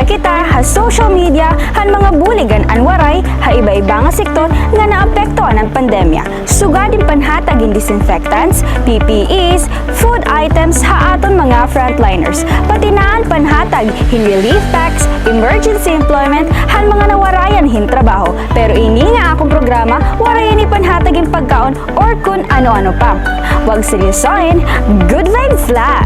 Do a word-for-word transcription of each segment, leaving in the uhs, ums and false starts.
Kita ha social media han mga bulig han An Waray ha iba-iba nga sektor nga naapektuhan han pandemya. Sugad hin panhatag hin disinfectants, P P Es, food items ha aton mga frontliners. Pati na an panhatag hin relief packs, emergency employment han mga nawarayan hin trabaho. Pero ini nga akon programa, waray ini panhatag hin pagkaon or kun ano-ano pa. Huwag seryosohin, good vibes la!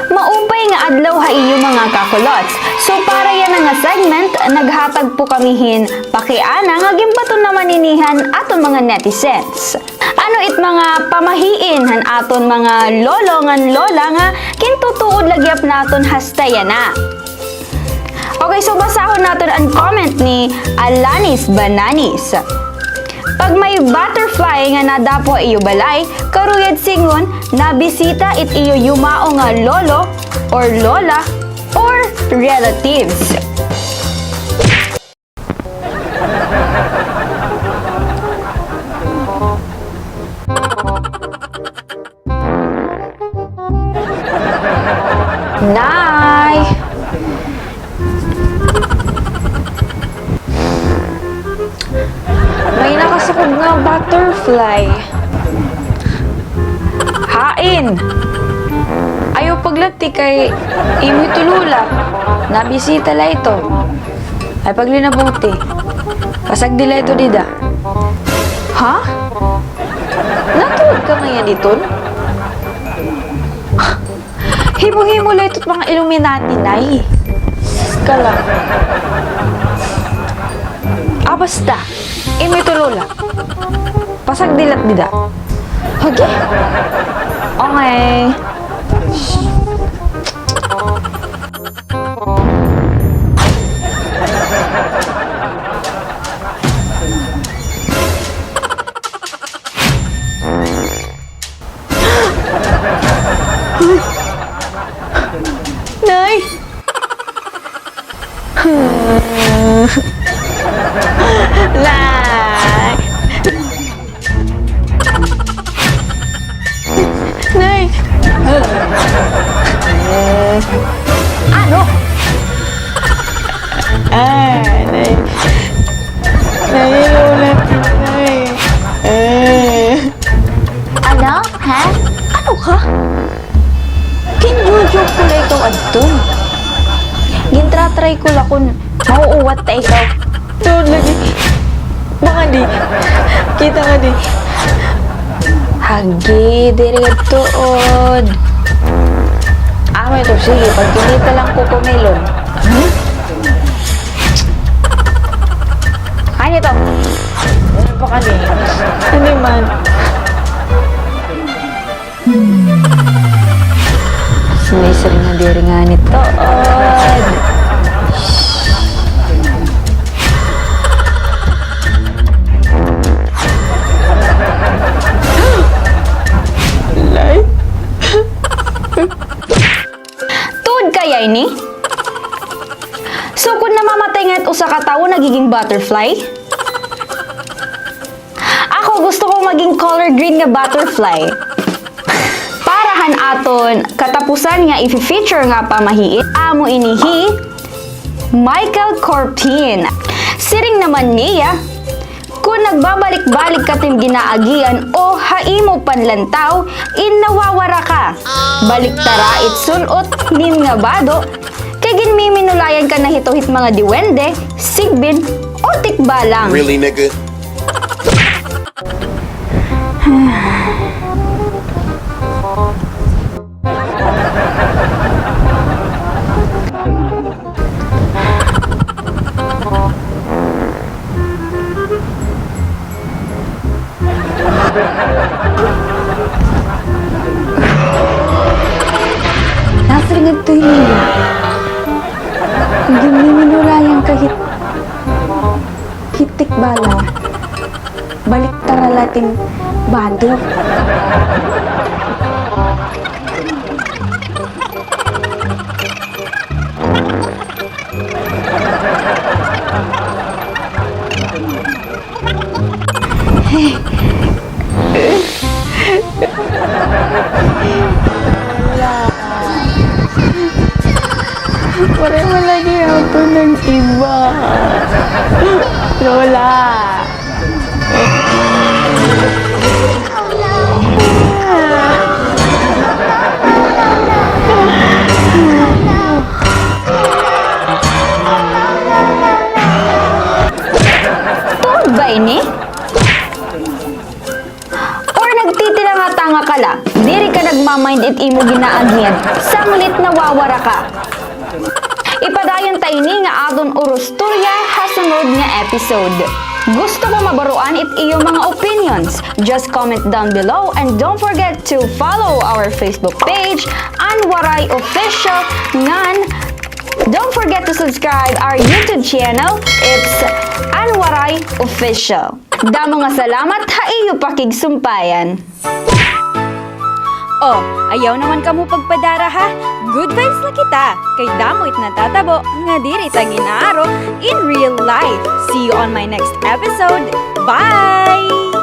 Maupay nga adlaw ha iyo, mga kakulots. So, para yana nga segment, naghatag po kami hin pakiana nga ginbaton naman ini han aton mga netizens. Ano it mga pamahiin han aton mga lolo ngan lola nga gintutuod la gihap naton hasta yana? Okay, so basahon naton an comment ni Alanis Bananis. Pag may butterfly nga nadapo ha iyo balay, karuyag sidngon nabisita it iyo yumao nga lolo or lola or relatives. Nay! May nakasukog nga butterfly. Hain! Ayaw paglati kay imo ito lola. Nabisita la ito. Ay, paglinabuti. Pasagdi la ito dida. Ha? Natuod ka ngay-an iton? Himo-himo la ito't mga Illuminati, Nay. Sus ka la. Ah, basta. Imo ito lola. Pasagdi la it dida. Okay. Okay. Nay! Nay! Nay! Ano? Ah, Nay. Nay, wala ka, Nay. Ah. Ano? Ha? Ano ka? Ginjo-joke ko la ikaw adto. Gintra-try ko la kun mauuwat ta ikaw. Tuod lagi. Baka di. Kita nga di. Hagi, diri adtuon. Amo ito, sige, pagkinita la hin Cocomelon. Hmm? Ay, nito. Ano pa kani? Ano man? May siring nga diri ngani tuod. Lay. Tuod kaya ini? So, kun namamatay nga it usa ka tawo, nagiging butterfly? Ako, gusto ko maging color green nga butterfly. Para han aton katapusan nga i-feature nga pamahiin, amo ini hi Michael Corpin. Siring naman niya, kun nagbabalik-balik ka tim ginaagian o ha imo panlantaw, in nawawara ka. Baliktara it sul-ot nim nga bado, kay ginmiminulayan ka na hito hit mga diwende, sigbin, o tikbalang. Really, nigga? Nasiring adto ini. Ginmiminulayan ka hit, hit tikbala. Baliktara la tim bado. Wala. Wala, wala. Lola. Tuod ba ini? Or nagtitiranga-tanga ka la? Diri ka nagma-mind it imo ginaagyan. Sanglit nawawara ka. Ipadayon ta ini nga aton urustorya ha sunod nga episode. Gusto ko mabaroan it iyo mga opinions. Just comment down below and don't forget to follow our Facebook page, An Waray Official, ngan don't forget to subscribe our YouTube channel. It's An Waray Official. Damo nga salamat ha iyo pakigsumpayan. Oh, ayaw naman kamo pagpadara, ha? Good vibes la kita, kay damo it natatabo nga diri ta ginaaro in real life. See you on my next episode. Bye!